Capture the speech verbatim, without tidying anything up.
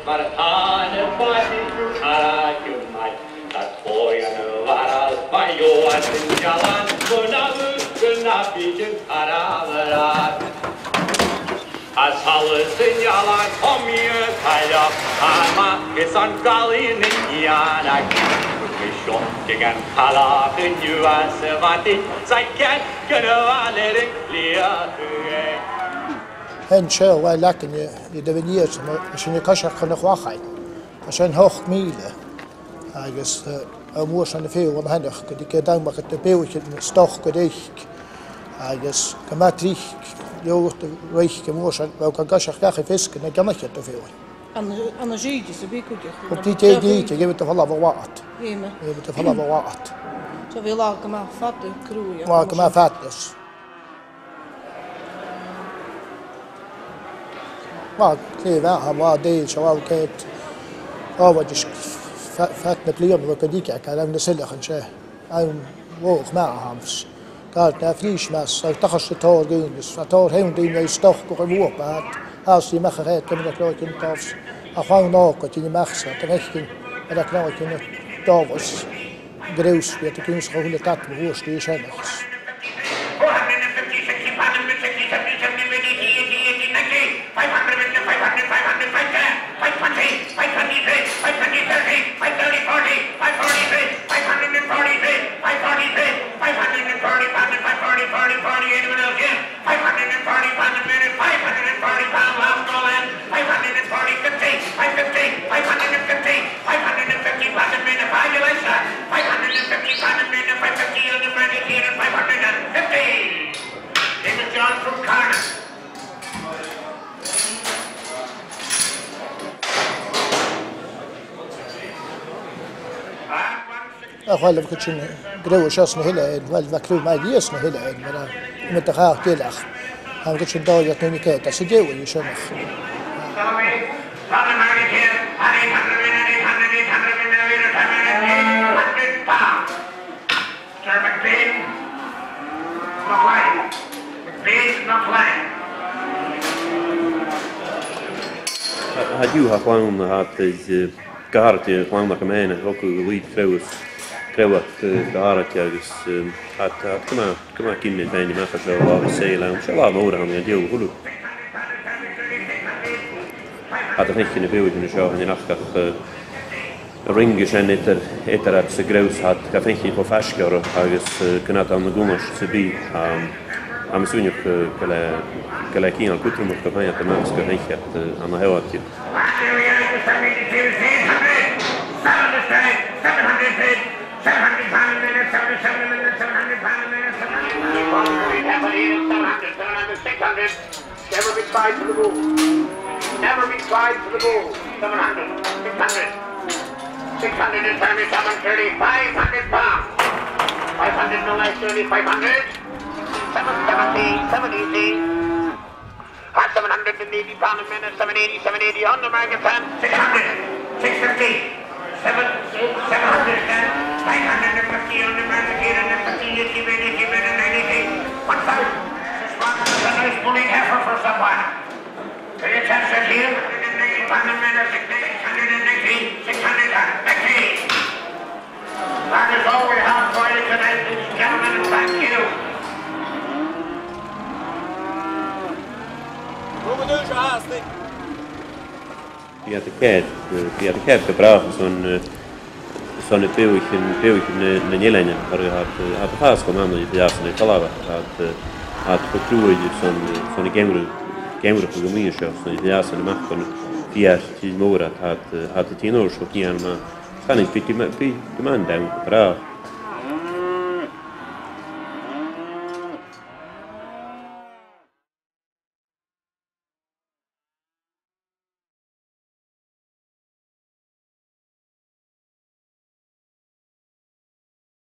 Mar a tha na bàidhean a' cur àite math, tha còignear a' bhàrr, bha Johan an dealan, bha na bùth, bha na bìdean a' bhàrr. As halla san dealan, o mi a' taigheach, a-mach is an galain an dìonach. Bidh mi seo, tig an cailleach an-diugh às a' mhadainn, 's a' ceann gun a bhàrr air an cliathadh. Tha an seo a' leagan de, de bhith an iasg, ma, ma 's e an coiseachd chun a' chlachain. Tha sin ochd mìle. Agus, eh, tha mòran a' feitheamh an-sineach, gu dè an t-àm a tha iad a' beathachadh an stoc gu reic. Agus gu math tric, leòr de reic a' mhòr sin, bha gu coiseachd dhachaigh feasgar na gheanaichean a' feitheamh. An, an sìde sa bhith cuideachd. Gu dè, dè, dè, dè, gheibh iad a' falbh a bhàt. Gheibh iad a' falbh a bhàt. So bha latha gu math fada cruaidh. Latha gu math fada. Bha, glè mhath, bha dèidh, seo bha ceart. Ò, bha dìreach fa-, fad na bliadhna bha gu dìgeadh, gu robh na soileachan sin. Àm mòr math a th' ann. Gàirdeanan a' phrìs mas, a' tachairt sa tòrr gèin, is a' tòrr sheann daoine a' stoc gu bhith a' bhuapadh, às a' mhàireach a' cruaidh an toiseach, a' chlann òga a' tighinn a-mach às, a' faicinn, a' cruaidh an toiseach. Greas, bidh iad ag ionnsachadh a h-uile dad mu thuairt ri sin. Four hundred and fifty, sixty, five hundred, sixty, seventy, seventy, eighty, eighty, eighty, ninety, five hundred, five hundred, five hundred, five ten, five twenty, five twenty, five twenty, thirty, five thirty, forty, five forty, five hundred and forty, five forty, five forty, five forty, forty, forty, forty, anyone else here? Five hundred and forty pound a minute, five hundred and forty pound last call in, five hundred and forty, fifty, five fifty, five hundred and fifty, five hundred and fifty pound a minute, five, you like that? Five hundred and fifty pound a minute, five fifty on the market here, and five hundred and fifty. Name is John from Cardiff. Ah, one sixty. A, uill, bha cuid sin greas às na h-Eileanan, uill, bha cruth math dhìot às na h-Eileanan, mar a, mu do chàch dìreach. Tha cuid sin dòigheil, tha mi a' creids, às a dhèidh sin. Sir McBain, McLean. McBain, McLean. Tha, tha deagh, tha clann, tha, eh, Gu h-àraidh, eh, clann a' mhòine, thug a lùib creas, creas, eh, gu h-àraidh agus, eh, tha, tha, gu math, gu math cinnteach faighinn a-mach às an latha saoil ann. 'S e latha mòr a th' ann an-diugh, a h-uile. Tha iad a' faicinn na beathaichean seo, chan eil ach, eh, an range sin eadar, eadar iad 's an greas, tha iad ga faicinn cho faisg orra agus, eh, gun tèid iad ann an cunnart sam bith, um, tha mi a' smaoineachadh, eh, gu bheil, gu bheil e cianail cudromach gum faigh iad a-mach 's gum faic iad, eh, an-àirde. Seven hundred, seven hundred, seven hundred pound a minute, seven hundred pound a minute, seven hundred pound a minute, seven hundred pound a minute, seven hundred, seven hundred, six hundred. Never be tried for the gold. Never be tried for the gold. Seven hundred, six hundred, six hundred and seventy, seven thirty, five hundred pounds. Five hundred no less, thirty, five hundred. Seven seventy, seven eighty. At seven hundred and eighty pound a minute, seven eighty, seven eighty on the market, six hundred, six fifty, seven, seven hundred, five hundred and fifty on the market here, and then fifty, eighty, ninety, ninety, one thousand. This one is a nice bully heifer for someone. Pay attention here. Hundred and ninety pound a minute, six hundred and ninety, six hundred and ninety. That is all we have for you tonight, ladies and gentlemen, and thank you. Bidh iad a' coimhead, eh, bidh iad a' coimhead gu bràth son, eh, son na beathaichean, beathaichean na, nan eilean, oir tha iad, eh, tha iad a' fàs gu math nas fheàrr san Alba, tha iad, eh, tha iad cho cruaidh son, eh, son a' gheamhradh, geamhradh gu math seo, son nas fheàrr san a-mach chun feur tìr-mòr, tha iad, eh, tha iad a' tighinn air ais cho cianail math. Chan eil, bidh, bidh, bidh gu math an t-àm gu bràth.